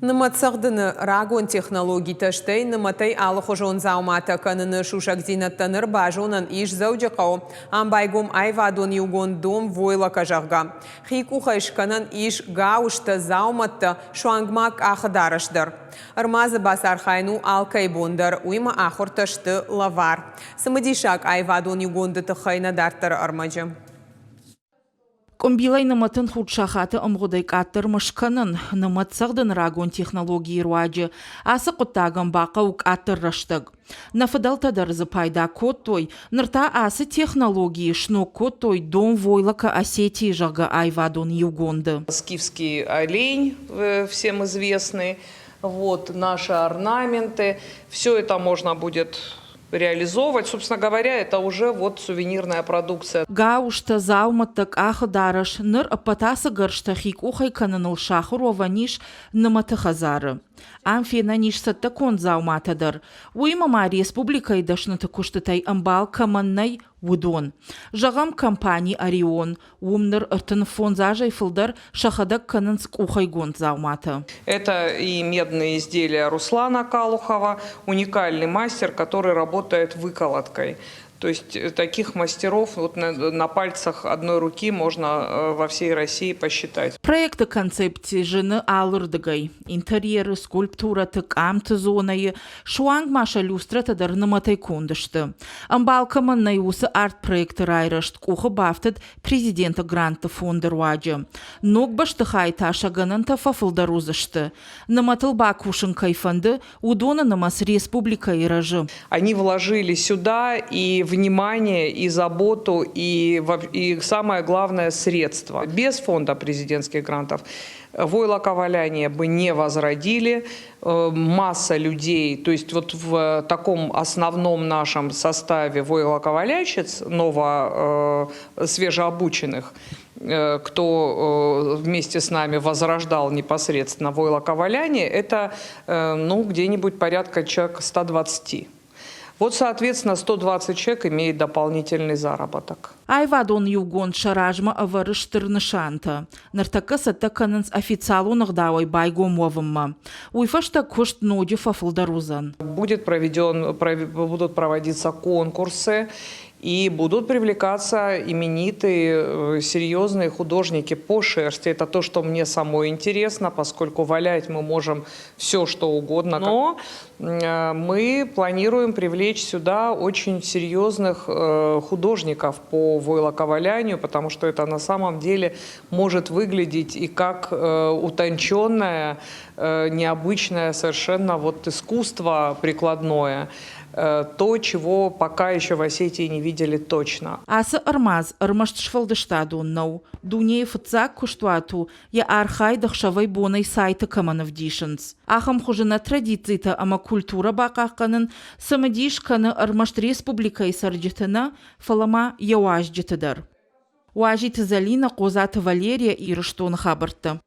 Нымӕтцӕгъдыны рагон технологитӕ, стӕй нымӕтӕй алыхуызон дзауматӕ кӕныны сусӕгдзинӕдтӕ ныр базонӕн ис Дзӕуджыхъӕуы. Ам байгом аивадон иугонд Дом войлока, зӕгъгӕ. Хи къухӕй скӕнӕн ис гауызтӕ, дзаумӕттӕ, суанг ма къахыдарӕс дӕр. Ӕрмадзы бацархайын у алкӕй бон дӕр, уыимӕ ахуыртӕ сты лӕвар. Цымыдисаг аивадон иугонды тыххӕй нӕ дарддӕры ӕрмӕджы. Къуымбилӕй нымӕтын худ сахаты ӕмгъуыдӕй къаддӕрмӕ скӕнын, нымӕт цӕгъдын рагон технологийы руаджы ацы хъуыддагӕн бахъӕуы къаддӕр рӕстӕг. Нӕ фыдӕлтӕ дӕр дзы пайда кодтой, ныр та ацы технологийы сног кодтой Дом войлока Осетии, зӕгъгӕ, аивадон иугонды. Скифский олень всем известный, вот наши орнаменты, все это можно будет реализовывать. Собственно говоря, это уже вот сувенирная продукция. Гауызтӕ, дзаумӕттӕ, къахыдарӕс ныр ӕппӕт ацы гӕрзтӕ хи къухӕй кӕныныл сахуыр уӕвӕн ис нымӕты хӕдзары. Ам фенӕн ис цӕттӕ конд дзауматӕ дӕр. Уыимӕ ма республикӕйы дӕсныты куыстытӕй ӕмбал кӕмӕн нӕй, уыдон. Зӕгъӕм, компани «Орион», Уым ныр 35 азӕй фылдӕр сӕхӕдӕг кӕнынц къухӕйгонд дзауматӕ. Это и медные изделия Руслана Калухова, уникальный мастер, который работает выколоткой. То есть таких мастеров вот на пальцах одной руки можно во всей России посчитать. Проекты концепци зыны алырдыгӕй. Интерьеры, скульптурӕты, къамты зонӕйы, суанг ма сӕ люстрӕтӕ дӕр нымӕтӕй конд сты. Ӕмбал кӕмӕн нӕй, уыцы арт-проекты райрӕзт къухы бафтыд президенты грантты фонды руаджы. Ног бӕстыхайы та сӕ гӕнӕнтӕ фӕфылдӕр уыдзысты. Нымӕтыл бакусын кӕй фӕнды, уыдоны нымӕц республикӕйы рӕзы. Они вложили сюда и внимание, и заботу, и самое главное средства. Без фонда президентских грантов войлоковаляние бы не возродили. Масса людей, то есть вот в таком основном нашем составе войлоковаляльщиц, ново свежеобученных, кто вместе с нами возрождал непосредственно войлоковаляние, это ну, где-нибудь порядка человек 120. Вот, соответственно, 120 человек имеет дополнительный заработок. Аивадон иугонд сӕ размӕ ӕвӕры стыр нысантӕ. Ныртӕккӕ цӕттӕ кӕнынц официалон ӕгъдауӕй байгом уӕвынмӕ. Уый фӕстӕ куыст ноджы фӕфылдӕр уыдзӕн. Будет проведен, будут проводиться конкурсы и будут привлекаться именитые, серьезные художники по шерсти. Это то, что мне самой интересно, поскольку валять мы можем все, что угодно. Но мы планируем привлечь сюда очень серьезных художников по войлоковалянию, потому что это на самом деле может выглядеть и как утонченное, необычное совершенно вот искусство прикладное, то, чего пока еще в Осетии не видели точно. Ацы ӕрмадз ӕрмӕст сфӕлдыстадон нӕу. Дунейы фыццаг куыстуат у, йӕ архайд ӕхсӕвӕй-бонӕй сайты кӕмӕн ӕвдисынц. Ахӕм хуызы нӕ традицитӕ ӕмӕ культурӕ бахъахъхъӕнын цымыдис кӕны ӕрмӕст республикӕйы цӕрджыты нӕ, фӕлӕ ма йӕ уазджыты дӕр. Уазиты Зӕлинӕ, Хъодзаты Валерия, Ирыстоны хабӕрттӕ.